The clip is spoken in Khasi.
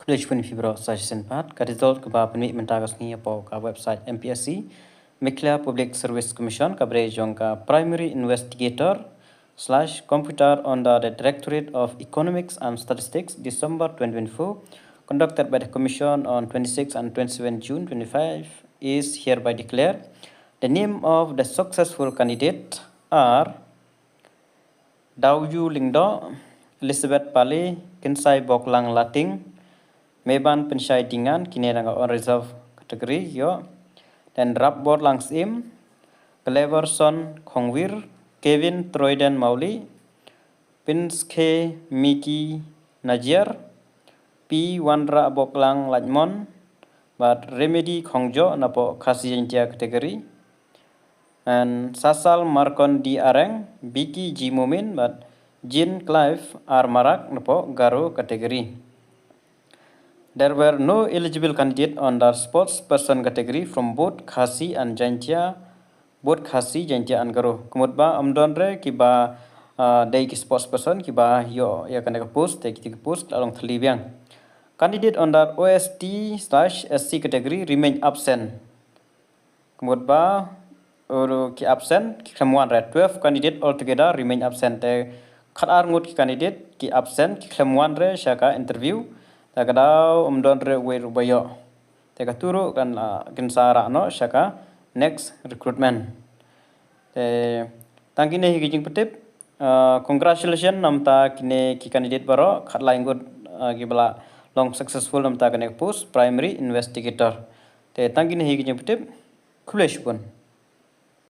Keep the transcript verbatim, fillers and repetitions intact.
Khublei shibun ïa phi baroh sa shisien pat. Ka result kaba pynmih mynta ka sngi hapoh ka website M P S C, Meghalaya Public Service Commission, ka briew jong ka Primary Investigator slash Computer under the Directorate of Economics and Statistics, December twenty twenty-four, conducted by the Commission on twenty-six and twenty-seven June twenty-five, is hereby declared. The name of the successful candidate are Dawyu Lyngdoh, Elizabeth Pale, Kynsai Boklang Lating, Meban Pynshai Dingan, kine na ka unreserved category ïoh. Then Rapborlang Syiem, Cleverson Khongwir, Kevin Troiden Mawlieh, Pynskhe Miki Najiar, P Wanrah Boklang Lajmon, bad Remedy Khongjoh napoh Khasi Jaintia category. And Sasal Markon D Areng, Biki G Momin, bad Jean Clive R Marak napoh Garo category. There were no eligible candidate under sports person category from both Khasi and Jaintia, both Khasi, Jaintia and Garo. Ka mut ba ym don re kiba, ah, dei ki sports person kiba ïoh ïa kane ka post, te kiti ki post la long thylli biang. Candidate under O S T slash S C category remain absent. Ka mut ba, uru ki absent, ki khlem wan re. Twelve candidate altogether remain absent. Te khatar ngut ki candidate ki absent, ki khlem wan re sha ka interview. Te ka daw ym don re uwei ruh ba ïoh. Te katu ruh kan, ah, kin sa rah noh sha ka next recruitment. Te tang kine hi ki jingpyntip. Ah, congratulations namta kine ki candidate baroh, khatlai ngut, ah, kiba la long successful namta kane ka post Primary Investigator. Te tang kine hi ki jingpyntip. Khublei shibun.